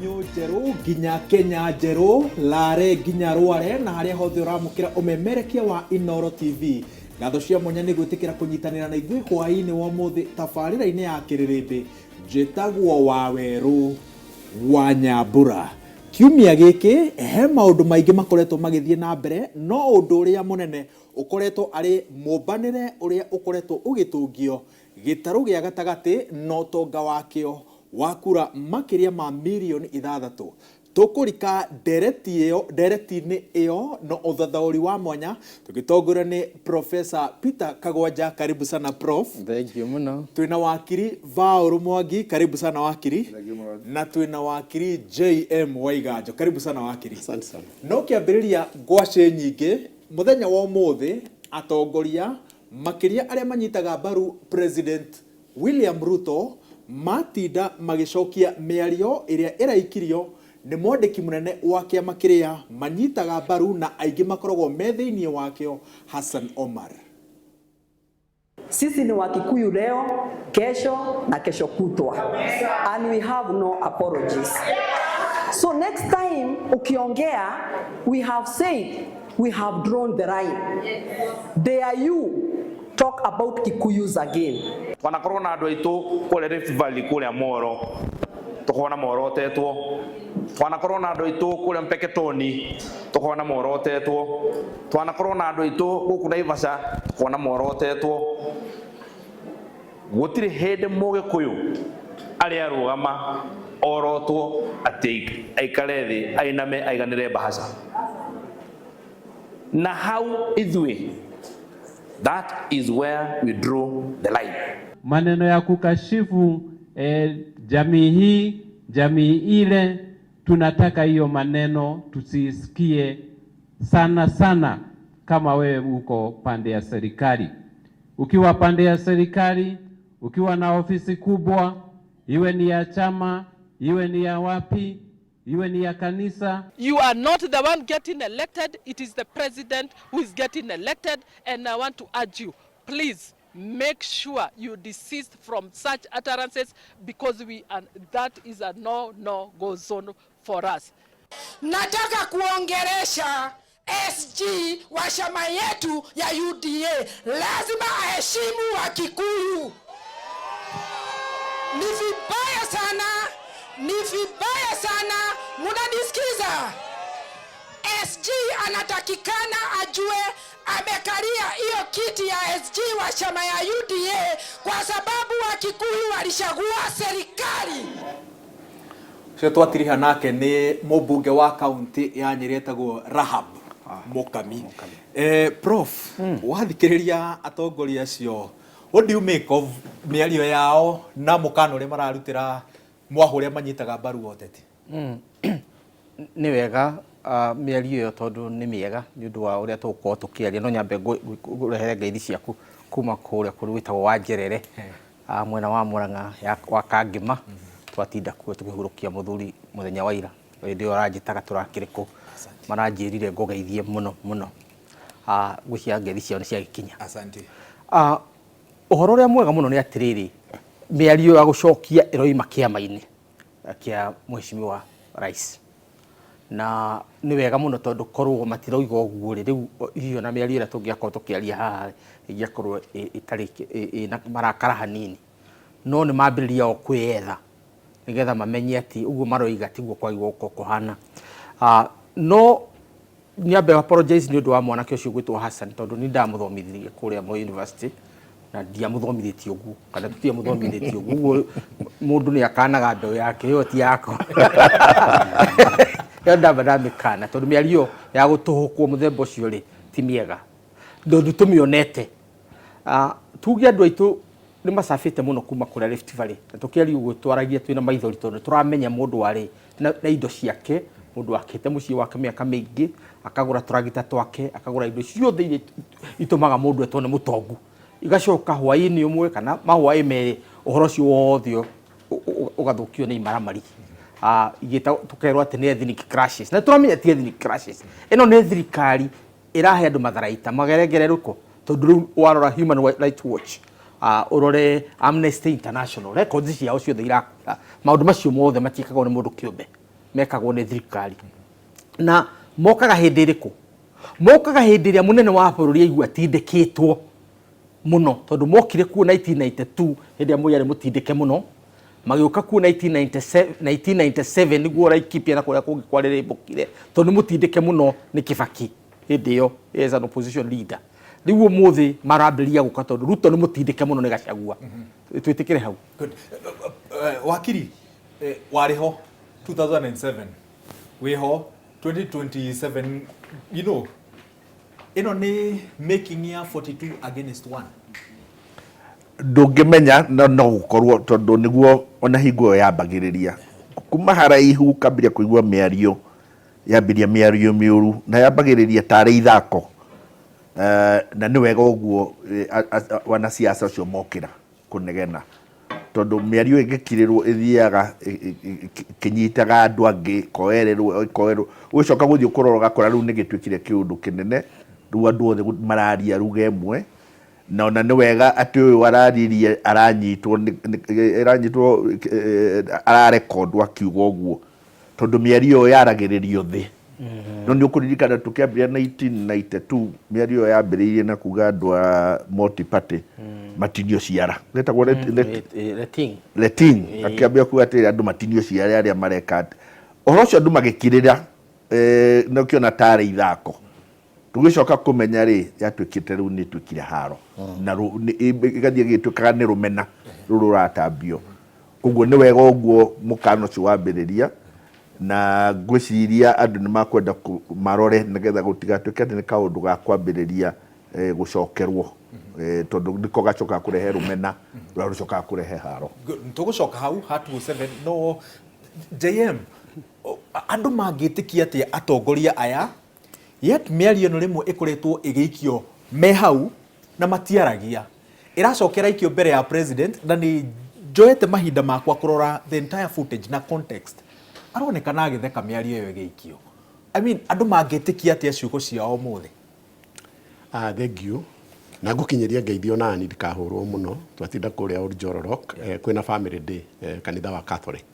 Ndũnyũ njerũ nginya Kenya njerũ, Lare nginya Rware na harĩa hothe ũramũkĩra ũmemerekia wa Inooro TV. Ngatho cia mwanya nĩ gwĩtĩkĩra kũnyitanĩra na ithuĩ hwaĩ-inĩ wa ũmũthĩ tabarĩra-inĩ ya Kĩrĩrĩmbĩ. Njĩtagwo Wawerũ wa Nyambura. Kiumia gĩkĩ he maũndũ maingĩ makoretwo magĩthiĩ na mbere, no ũndũ ũrĩa mũnene ũkoretwo arĩ mũmbanĩre ũrĩa ũkoretwo ũgĩtũngio gĩtarũ gĩa gatagatĩ na ũtonga wakĩo wa kura makĩria ma mirioni 6. Tũkũrika ndereti ĩyo ndereti-inĩ ĩyo na ũthathaũri wa mwanya tũgĩtongorio nĩ Professor Peter Kagwanja. Karibu sana, Prof. Thank you mũno. Twĩna wakiri Vaũrũ Mwangi, karibu sana, wakiri. Thank you mũno. Na twĩna wakiri JM Waiganjo, karibu sana, wakiri. Asante sana. No kĩambĩrĩria ngwacĩ nyingĩ mũthenya wa ũmũthĩ, atongoria makĩria arĩa manyitaga mbaru President William Ruto matinda magĩcokia mĩario ĩrĩa ĩraikirio nĩ mwandĩki mũnene wa kĩama kĩrĩa manyitaga mbaru na aingĩ makoragwo me thĩinĩ wakĩo, Hassan Omar. Sisi ni Wakikuyu leo, kesho na kesho kutwa. And we have no apologies. So next time ukiongea, we have said we have drawn the line. Dare you talk about Kikuyus again. Twanakorwo na andũ aitũ kũrĩa Rift Valley, kũrĩa Moro, tũkona morotetwo. Twanakorwo na andũ aitũ kũrĩa Mpeketoni, tũkona morotetwo. Twanakorwo na andũ aitũ gũkũ Naivasha, tũkona morotetwo. Gũtirĩ hĩndĩ Mũgĩkũyũ arĩ arũgama orotwo atĩ aikare thĩ, ainame, aiganĩre mbahaca. Na hau ithuĩ, that is where we draw the line. Maneno ya kukashifu jamii hii, jamii ile, tunataka hiyo maneno tusisikie sana sana kama wewe uko pande ya serikali. Ukiwa pande ya serikali, ukiwa na ofisi kubwa, iwe ni ya chama, iwe ni ya wapi, iwe ni ya kanisa. You are not the one getting elected, it is the president who is getting elected. And I want to urge you, please make sure you desist from such utterances because that is a no, no go zone for us. Nataka kuongelesha SG wa chama yetu ya UDA, lazima aheshimu Wakikuyu. Ni vibaya sana, ni vibaya sana, munanisikiza? SG anatakikana ajue amekalia hiyo kiti ya SG wa chama ya UDA kwa sababu Wakikuyu walichagua serikali. Ũcio twatiriha nake nĩ mũmbunge wa kaunti ya Nyĩrĩ etagwo Rahab Mukami. Prof, wathikĩrĩria atongoria acio, what do you make of mĩario yao na mũkana ũrĩa mararutĩra mwahu ũrĩa manyitaga mbaru wa ũteti? Nĩ wega mĩario ĩyo tondũ nĩ mĩega nĩ ũndũ wa ũrĩa tũgũkorwo tũkĩaria. No nyambe ngũrehere ngeithi ciaku kuma kũrĩa kũrĩ gwĩtagwo wa Njerere, mwena wa Murang'a ya wa Kangĩma. Twatinda kuo tũkĩhurũkia mũthuri mũthenya wa ira. Hĩndĩ ĩyo ũranjĩtaga tũrakĩrĩ kũ, maranjĩrire ngũgeithie mũno mũno. Ngwĩciria ngeithi ciao nĩ ciagĩkinya. Asante. Ũhoro ũrĩa mwega mũno nĩ atĩrĩrĩ, mĩario ya gũcokia ĩroima kĩama-inĩ kĩa mheshimiwa rais, na nĩ wega mũno tondũ korwo matiroiga ũguo rĩ, rĩu hihi ona mĩario ĩrĩa tũngĩakorwo tũkĩaria haha ĩngĩakorwo ĩtarĩ ĩna marakara hanini. No nĩ mambĩrĩria o kwĩyetha nĩgetha mamenye atĩ ũguo maroiga tiguo kwagĩrĩirwo gũkorwo kũhana. No nyambe apologize nĩ ũndũ wa mwanake ũcio gwĩtwo Hassan, tondũ nĩ ndamũthomithirie kũrĩa Moi University na ndiamũthomithĩtie ũguo kana tũtiamũthomithĩtie ũguo. Ũguo mũndũ nĩ akanaga mbeũ yake, ĩyo ti yakwa, ĩyo ndamba ndamĩkana, tondũ mĩario ya gũtũhũkwo mũthemba ũcio rĩ ti mĩega, tondũ tũmĩonete. Tuge andũ aitũ nĩ macabĩte mũno kuma kũrĩa Rift Valley, na tũkĩaria ũguo twaragia twĩna maithori, tondũ tũramenya mũndũ warĩ na indo ciake, mũndũ wakĩte mũciĩ wake mĩaka mĩingĩ, akagũra tũragita twake, akagũra indo ciothe iria itũmaga mũndũ etwo nĩ mũtongu, igacoka hwaĩ-inĩ ũmwe kana mahwaĩ merĩ ũhoro ũcio wothe ũgathũkio nĩ imaramari. Tũkerwo atĩ nĩ ethnic clashes, na tũramenya ti ethnic clashes. Ĩno nĩ thirikari ĩrahe andũ matharaita magerengere rũko, tondũ rĩu warora Human Rights Watch, ũrore Amnesty International, records ciao ciothe irakwĩra maũndũ macio mothe matiĩkagwo nĩ mũndũ kĩũmbe. Mekagwo nĩ thirikari na mokaga hĩndĩ ĩrĩkũ? Mokaga hĩndĩ ĩrĩa mũnene wa bũrũri aigua atindĩkĩtwo mũno, tondũ mokire kuo 1992 hĩndĩ ĩrĩa Moi arĩ mũtindĩke mũno. Magĩũka kuo 1997, 1997 nĩguo Laikipia na kũrĩa kũngĩ kwarĩrĩmbũkire, tondũ nĩ mũtindĩke mũno nĩ Kibaki hĩndĩ ĩyo as an opposition leader. Rĩu ũmũthĩ marambĩrĩria gũka tondũ Ruto nĩ mũtindĩke mũno nĩ Gachagua. Twĩtĩkĩre hau. Good. Wakiri, warĩ ho 2007, wĩho 2027, ĩno nĩ making ya 42 against 1. Ndũngĩmenya, no gũkorwo tondũ nĩguo ona hingo ĩyo yambagĩrĩria kuma haraihu, ũkambĩrĩria kũigua mĩario, yambĩrĩria mĩario mĩũru na yambagĩrĩria tarĩ ithako. Na nĩ wega ũguo wanasiasa ũcio mokĩra kũnegena, tondũ mĩario ĩngĩkirĩrwo ĩthiaga ĩkĩnyitaga andũ angĩ, ĩkoererwo ĩkoerwo, ũgĩcoka gũthiĩ kũrora ũgakora rĩu nĩ gĩtuĩkire kĩũndũ kĩnene. Rĩu andũ othe mararia ruga ĩmwe, na ona nĩ wega atĩ ũyũ araririe aranyitwo aranyitwo, ararekondwo akiuga ũguo, tondũ mĩario ĩyo yaragĩrĩrio thĩ. No nĩ ũkũririkana tũkĩambĩrĩria 1992, mĩario ĩyo yambĩrĩirie na kuga andũ a multi party matinio ciara, getagwo Leting. Leting akĩambia kuga atĩ andũ matinio ciara arĩa mareka atĩ ũhoro ũcio andũ magĩkirĩra, na ũkĩona tarĩ ithako. Tũgĩcoka kũmenya rĩ, yatuĩkĩte rĩu nĩ ĩtuĩkire haro na ĩgathiĩ ĩgĩtuĩkaga nĩ rũmena rũrũ rũratambio. Koguo nĩ wega ũguo mũkana ũcio wambĩrĩria, na ngwĩciria andũ nĩ makwenda marore nĩgetha gũtigatuĩke atĩ nĩ kaũndũ ga kwambĩrĩria gũcokerwo, tondũ nĩko gacokaga kũrehe rũmena rũrĩa rũcokaga kũrehe haro. Tũgũcoka hau ha 207. No JM, andũ mangĩtĩkia atĩa atongoria aya, yet mĩario ĩno rĩmwe ĩkoretwo ĩgĩikio me hau na matiaragia, ĩracoka ĩraikio mbere ya president, na nĩ njoete mahinda makwa kũrora the entire footage na context, aronekana agĩtheka mĩario ĩyo ĩgĩikio? I mean, andũ mangĩtĩkia atĩa ciugo ciao ũmũthĩ? Ah, thank you. Na ngũkinyĩria ngeithio nani ndikahũrwo mũno. Twatinda kũrĩa Old Njororok, kwĩna family day, kanitha wa Catholic.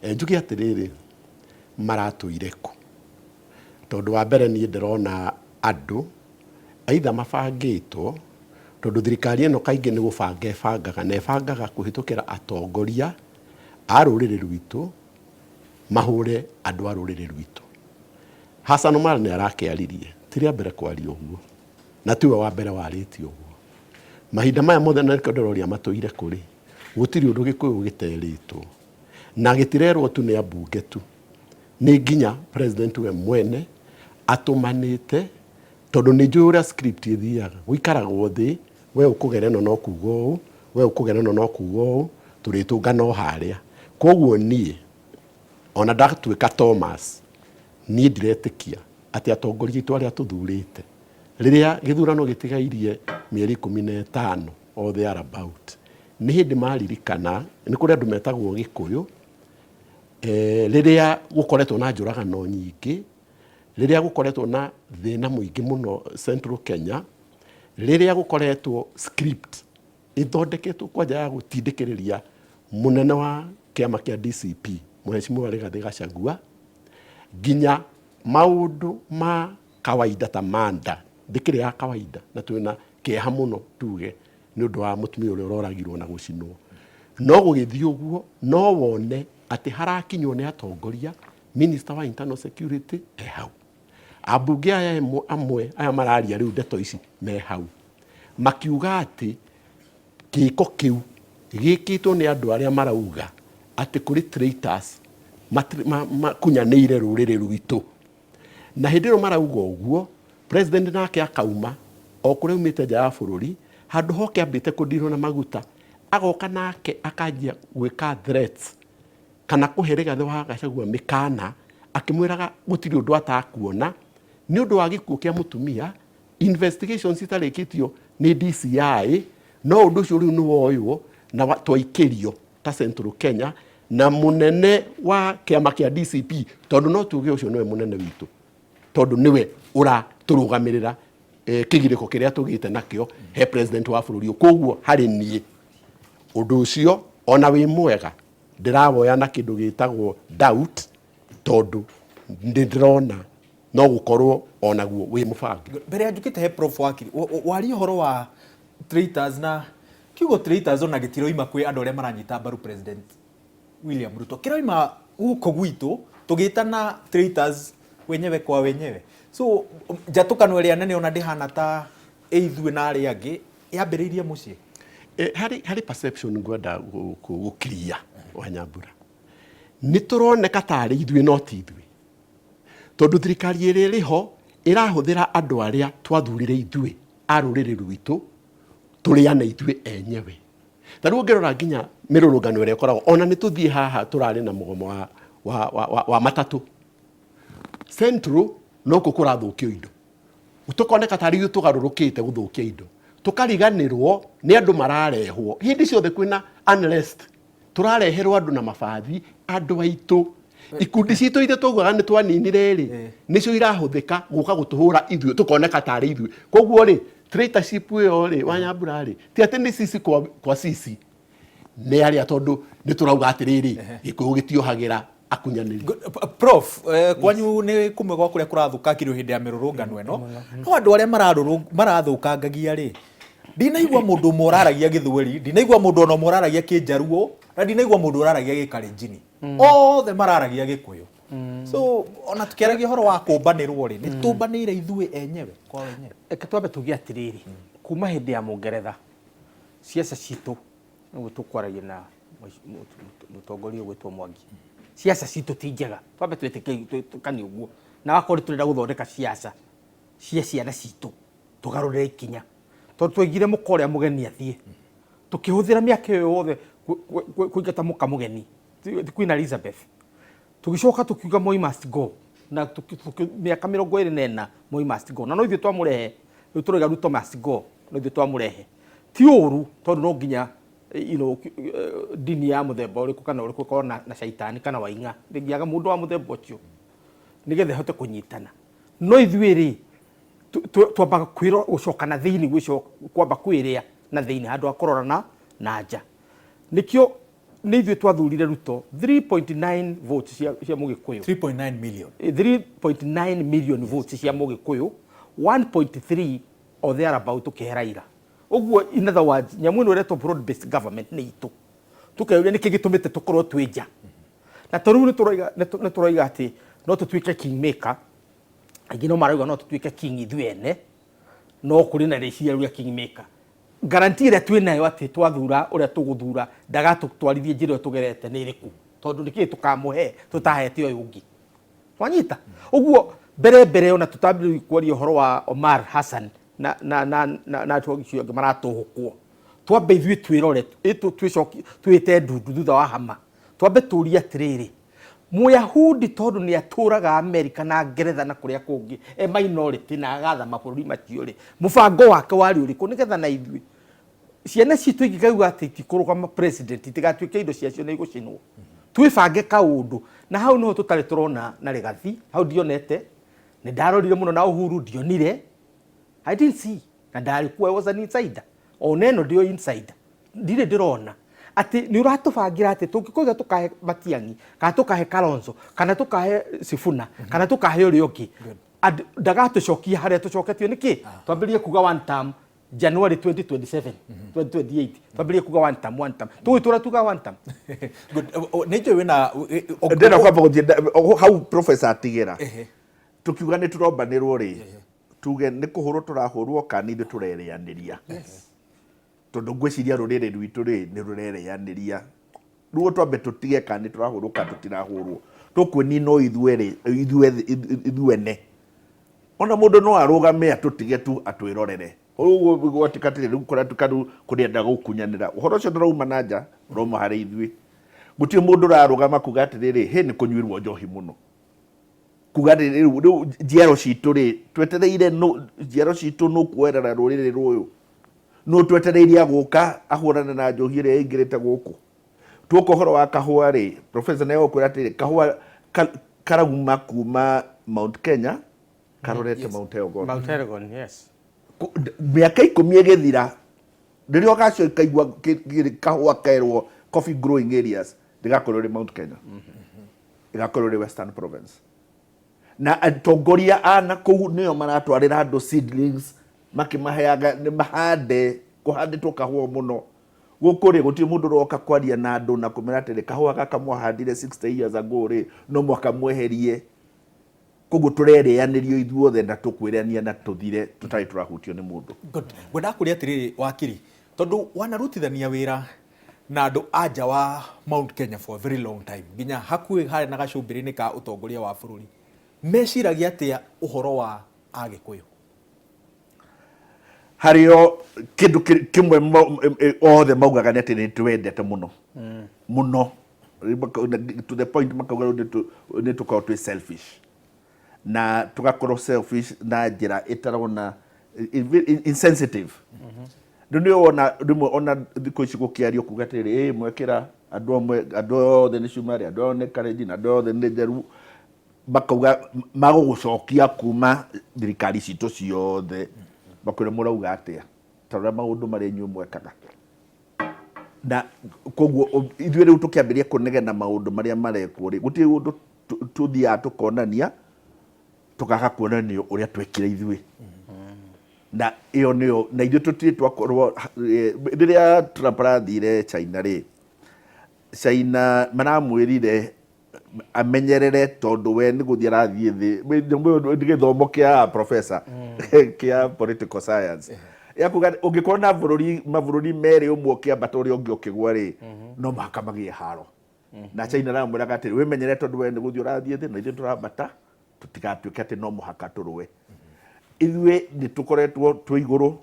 Njuge atĩrĩrĩ, maratũire kũ? Tondũ wa mbere niĩ ndĩrona andũ either mabangĩtwo, tondũ thirikari ĩno kaingĩ nĩ gũbanga ĩbangaga, na ĩbangaga kũhĩtũkĩra atongoria a rũrĩrĩ rwitũ mahũre andũ a rũrĩrĩ rwitũ. Hassan Omar nĩ arakĩaririe, ti rĩa mbere kwaria ũguo, na tiwe wa mbere warĩtie ũguo mahinda maya mothe, na nĩkĩo ndĩroria matũire kũrĩ. Gũtirĩ ũndũ Gĩkũyũ gĩterĩtwo, na gĩtirerwo tu nĩ ambunge tu, nĩ nginya president we mwene atũmanĩte, tondũ nĩ njũĩ ũrĩa script ĩthiaga. Gũikaragwo thĩ, we ũkũgera ĩno no kuga ũũ, we ũkũgera ĩno no kuga ũũ, tũrĩtũngana o harĩa. Koguo niĩ ona ndatuĩka Thomas, niĩ ndiretĩkia atĩ atongoria aitũ arĩa tũthurĩte rĩrĩa gĩthurano gĩtigairie mĩeri 15 or there about, nĩ hĩndĩ maririkana nĩ kũrĩ andũ metagwo Gĩkũyũ, rĩrĩa gũkoretwo na njũragano nyingĩ, rĩrĩa gũkoretwo na thĩna mũingĩ mũno Central Kenya, rĩrĩa gũkoretwo script ĩthondeketwo kwanja ya gũtindĩkĩrĩria mũnene wa kĩama kĩa DCP, Mheshimiwa Rigathĩ Gachagua, nginya maũndũ ma kawaida ta manda ndĩkĩrĩ ya kawaida, na twĩna kĩeha mũno tuge nĩ ũndũ wa mũtumia ũrĩa ũroragirwo na gũcinwo. No gũgĩthiĩ ũguo, no wone atĩ harakinywo nĩ atongoria, minister wa internal security e hau, ambunge aya amwe aya mararia rĩu ndeto ici me hau, makiuga atĩ gĩko kĩu gĩkĩtwo nĩ andũ arĩa marauga atĩ kũrĩ traitors makunyanĩire rũrĩrĩ rwitũ. Na hĩndĩ ĩyo marauga ũguo, president nake akauma o kũrĩa aumĩte nja ya bũrũri, handũ hoke ambĩte kũndirwo na maguta, agoka nake akanjia gwĩka threats kana kũhe Rigathĩ wa Gachagua mĩkana, akĩmwĩraga gũtirĩ ũndũ atakuona nĩ ũndũ wa gĩkuũ kĩa mũtumia, investigations itarĩkĩtio nĩ DCI. No ũndũ ũcio rĩu nĩ woywo na twaikĩrio ta Central Kenya na mũnene wa kĩama kĩa DCP, tondũ no tuge ũcio nĩwe mũnene witũ, tondũ nĩwe ũratũrũgamĩrĩra, kĩgirĩko kĩrĩa tũgĩte nakĩo he president wa bũrũri ũyũ. Koguo harĩ niĩ ũndũ ũcio ona wĩ mwega ndĩrawoya na kĩndũ gĩtagwo doubt. Tondũ nĩ ndĩrona no gũkorwo onaguo wĩ mũbange. Mbere ya njũkĩte he Prof Wakiri, waria ũhoro wa traitors na kiugo traitors ona gĩtiroima kwĩ andũ arĩa maranyita mbaru President William Ruto. Kĩroima gũkũ gwitũ tũgĩtana traitors wenyewe kwa wenyewe. So njatũkano ĩrĩa nene ona ndĩhana ta ĩ ithuĩ na arĩa angĩ yambĩrĩirie mũciĩ. Harĩ perception ngwenda gũ clear Wanyambura. Nĩ tũroneka tarĩ ithuĩ no ti ithuĩ. Tondũ thirikari ĩrĩa ĩrĩ ho ĩrahũthĩra andũ arĩa twathurire ithuĩ a rũrĩrĩ rwitũ tũrĩane ithuĩ enyewe. Ta rĩu ũngĩrora nginya mĩrũrũngano ĩrĩa ĩkoragwo ona nĩ tũthiĩ haha tũrarĩ na mũgomo wa matatũ. Central nokuo kũrathũkio indo. Tũkoneka tarĩ ithuĩ tũgarũrũkĩte gũthũkia indo. Tũkariganĩrwo nĩ andũ mararehwo. Hĩndĩ ciothe kwĩna unrest. Tũrareherwo andũ na mabathi, andũ aitũ. Ikundi citũ iria twaugaga nĩ twaninire rĩ, nĩcio irahũthĩka gũka gũtũhũra ithuĩ, tũkoneka tarĩ ithuĩ. Koguo rĩ, traitorship ĩyo rĩ, Wanyambura rĩ, ti atĩ nĩ sisi kwa sisi. Nĩ arĩa tondũ nĩ tũrauga atĩrĩrĩ, Gĩkũyũ gĩtiohagĩra akunyanĩri. Prof, kwanyu nĩ kũmwe gwa kũrĩa kũrathũkangĩrio hĩndĩ ya mĩrũrũngano ĩno. No andũ arĩa marathũkangagia rĩ, ndinaigua mũndũ ũmwe ũraragia Gĩthweri, ndinaigua mũndũ ona ũmwe ũraragia Kĩnjaruo, na ndinaigua mũndũ ũraragia Gĩkalenjini. Othe mararagia Gĩkũyũ. So ona tũkĩaragia ũhoro wa kũmbanĩrwo rĩ, nĩ tũmbanĩire ithuĩ enyewe kwa wenyewe. Reke twambe tuge atĩrĩrĩ, kuma hĩndĩ ya Mũngeretha, ciaca citũ, nĩguo tũkwaragia na mũtongoria ũgwĩtwo Mwangi, ciaca citũ ti njega, twambe twĩtĩkanie ũguo. Na wakorwo tũrenda gũthondeka ciaca cia ciana citũ, tũgarũrĩre ikinya. Tondũ twaigire mũka ũrĩa mũgeni athiĩ, tũkĩhũthĩra mĩaka ĩyo yothe kũingata mũka mũgeni, ti Queen Elizabeth. Tũgĩcoka tũkiuga Moi must go, na mĩaka 24 Moi must go. Na no ithuĩ twamũrehe, rĩu tũrauga Ruto must go, no ithuĩ twamũrehe. Ti ũru tondũ no nginya dini ya mũthemba ũrĩkũ kana ũrĩkũ ĩkorwo na caitani kana waing'a. Ndĩngĩaga mũndũ wa mũthemba ũcio nĩgetha ĩhote kũnyitana. No ithuĩ rĩ, twambaga gũcoka na thĩinĩ, kwamba kwĩrĩa na thĩinĩ handũ ha kũrora na nja. Nĩkĩo nĩ ithuĩ twathurire Ruto 3.9 votes cia Mũgĩkũyũ. 3.9 million. 3.9 million votes cia Mũgĩkũyũ, 1.3 or thereabout tũkĩhe Raila. Ũguo in other words, nyamũ ĩno ĩretwo broad based government nĩ itũ. Tũkeyũria nĩkĩ gĩtũmĩte tũkorwo twĩ nja. Na ta rĩu nĩ tũroiga atĩ no tũtuĩke king maker. Aingĩ no marauga no tũtuĩke king ithuĩ ene, no kũrĩ na rĩciria rĩu rĩa king maker. Guarantee ĩrĩa twĩ nayo atĩ twathura ũrĩa tũgũthura ndagatũtwarithie njĩra ĩyo tũgerete nĩ ĩrĩkũ? Tondũ nĩkĩ tũkamũhe tũtahete ũyũ ũngĩ? Wanyita? Ũguo mbere mbere ona tũtambĩrĩria kwaria ũhoro wa Omar Hassan na andũ acio angĩ maratũhũkwo, twambe ithuĩ twĩrore, twĩte ndundu thutha wa hama, twambe tũrie atĩrĩrĩ, Mũyahudi tondũ nĩ atũraga Amerika na Ngeretha na kũrĩa kũngĩ e minority na agatha mabũrũri macio rĩ, mũbango wake warĩ ũrĩkũ nĩgetha na ithuĩ ciana citũ ingĩkauga atĩ itikũrũgama president itigatuĩke indo ciacio nĩ igũcinwo, twĩbange kaũndũ. Na hau nĩho tũtarĩ tũrona na Rigathi, hau ndionete, nĩ ndarorire mũno na Uhuru ndionire, I didn't see, na ndarĩ kuo, I was an insider, ona ĩno ndĩ o insider, ndirĩ ndĩrona atĩ nĩ ũratũbangĩra atĩ tũngĩkoiga tũkahe Matiang'i kana tũkahe Kalonzo kana tũkahe Sifuna kana tũkahe ũrĩa ũngĩ, ndagatũcokia harĩa tũcoketio nĩkĩ? Twambĩrĩrie kuga one term January 2027, 2028, twambĩrĩrie kuga one term, one term, tũgũtũra tuga one term. Good. Nĩ njũĩ wĩna Ndĩrenda kwamba gũthiĩ hau professor atigĩra. Tũkiuga nĩ tũrombanĩrwo rĩ, tuge nĩ kũhũrwo tũrahũrwo kana ithuĩ tũrerĩanĩria. Tondũ ngwĩciria rũrĩrĩ rwitũ rĩ nĩ rũrerĩanĩria. Rĩu twambe tũtige kana nĩ tũrahũrwo kana tũtirahũrwo. Tũkwĩnina o ithuene. Ona mũndũ no arũgame atũtige tu atwĩrorere. Ũguo gwatuĩka atĩrĩ, rĩu kũratuĩka rĩu kũrenda gũkunyanĩra. Ũhoro ũcio ndũrauma na nja, ũrauma harĩ ithuĩ. Gũtirĩ mũndũ ũrarũgama kuga atĩrĩrĩ, hĩ nĩ kũnyuirwo njohi mũno. Kuga atĩrĩrĩ, rĩu njiaro citũ rĩ, twetereire njiaro citũ nũ kuoerera rũrĩrĩ rũyũ. Nũ twetereire agũka ahũrane na njohi ĩrĩa ĩingĩrĩte gũkũ. Tuoka ũhoro wa kahũa rĩ, professor nĩ egũkwĩra atĩrĩrĩ, kahũa karauma kuma Mount Kenya karorete Mount Elgon. Mount Elgon, yes. Mĩaka 10 ĩgĩthira, rĩrĩa ũgacoka ũkaigua kahũa kerwo coffee growing areas, ndĩgakorwo ĩrĩ Mount Kenya. Ĩgakorwo ĩrĩ Western Province. Na atongoria a na kũu nĩo maratwarĩra andũ seedlings makĩmaheaga nĩ mahande, kũhandĩtwo kahũa mũno. Gũkũ rĩ, gũtirĩ mũndũ ũroka kwaria na andũ na kũmera atĩrĩ, kahũa gaka mwahandire 60 years ago rĩ, no mũhaka mweherie. Koguo tũrerĩanĩrio ithuothe na tũkwĩrania na tũthire tũtarĩ tũrahutio nĩ mũndũ. Good. Ngwendaga kũria atĩrĩrĩ wakiri, tondũ wanarutithania wĩra na andũ a nja wa Mount Kenya for a very long time, nginya hakuhĩ harĩa na gacũmbĩrĩ-inĩ ka ũtongoria wa bũrũri, meciragia atĩa ũhoro wa Agĩkũyũ? Harĩo kĩndũ kĩmwe othe maugaga nĩ atĩ nĩ twendete mũno mũno, to the point makauga rĩu nĩ tũkoragwo twĩ selfish, na tũgakorwo selfish na njĩra ĩtarona insensitive. Rĩu nĩ wona rĩmwe ona thikũ ici gũkĩario kuga atĩrĩrĩ, ĩ mwekĩra andũ amwe, andũ othe nĩ Cumarĩ, andũ othe nĩ Kalenjin, andũ othe nĩ Njaruo, makauga magũgũcokia kuma thirikari citũ ciothe, makwĩra mũrauga atĩa, ta rora maũndũ marĩa inyuĩ mwekaga. Na koguo ithuĩ rĩu tũkĩambĩrĩria kũnegena maũndũ marĩa marekwo rĩ, gũtirĩ ũndũ tũthiaga tũkonania, tũkaga kuonanio ũrĩa twekire ithuĩ. Na ĩyo nĩyo, na ithuĩ tũtirĩ twakorwo, rĩrĩa Trump arathire China rĩ, China maramwĩrire amenyerere tondũ we nĩ gũthiĩ arathiĩ thĩ. Nyamũ ĩyo nĩ gĩthomo kĩa professor kĩa political science ya kuga ũngĩkorwo na bũrũri, mabũrũri merĩ, ũmwe ũkĩambata ũrĩa ũngĩ ũkĩgwa rĩ, no mũhaka magĩe haro. Na China aramwĩraga atĩrĩ, wĩmenyerere tondũ we nĩ gũthiĩ ũrathiĩ thĩ na ithuĩ tũrambata, tũtigatuĩke atĩ no mũhaka tũrũe. Ithuĩ nĩ tũkoretwo twĩ igũrũ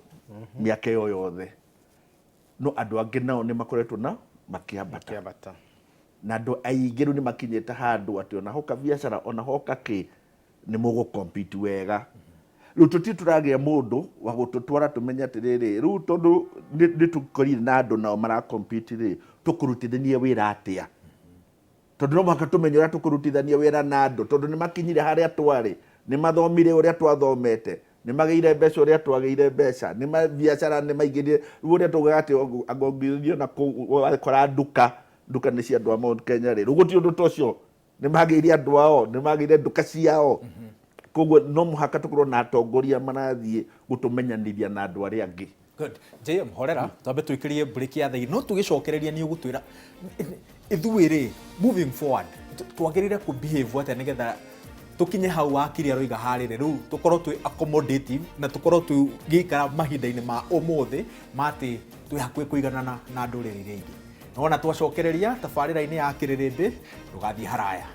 mĩaka ĩyo yothe, no andũ angĩ nao nĩ makoretwo na makĩambata. Makĩambata. Na andũ aingĩ rĩu nĩ makinyĩte handũ atĩ ona hoka biacara, ona hoka kĩ, nĩ mũgũ compete wega. Rĩu tũtirĩ tũragĩa mũndũ wa gũtũtwara tũmenye atĩrĩrĩ, rĩu tondũ nĩ tũkorire na andũ nao mara compete rĩ, tũkũrutithania wĩra atĩa? Tondũ no mũhaka tũmenye ũrĩa tũkũrutithania wĩra na andũ, tondũ nĩ makinyire harĩa twarĩ, nĩ mathomire ũrĩa twathomete, nĩ magĩire mbeca ũrĩa twagĩire mbeca, nĩ biacara nĩ maingĩrire. Rĩu ũrĩa taugaga atĩ anga ũngĩthiĩ na kũu wakora nduka, nduka nĩ cia andũ a Mount Kenya rĩ, rĩu gũtirĩ ũndũ ta ũcio. Nĩ magĩire andũ ao, nĩ magĩire nduka ciao. Koguo no mũhaka tũkorwo na atongoria marathiĩ gũtũmenyanithia na andũ arĩa angĩ. Good. JM, horera, twambe twĩkĩrie break ya thegi, no tũgĩcokereria nĩ ũgũtwĩra ithuĩ rĩ, moving forward, twagĩrĩire kũ behave atĩa nĩgetha tũkinye hau wakiri aroiga harĩrĩ, rĩu tũkorwo twĩ accommodative na tũkorwo tũgĩikara mahinda-inĩ ma ũmũthĩ ma atĩ twĩ hakuhĩ kũiganana na ndũrĩrĩ iria ingĩ. Nona twacokereria tabarĩra-inĩ ya Kĩrĩrĩmbĩ, ndũgathiĩ haraya.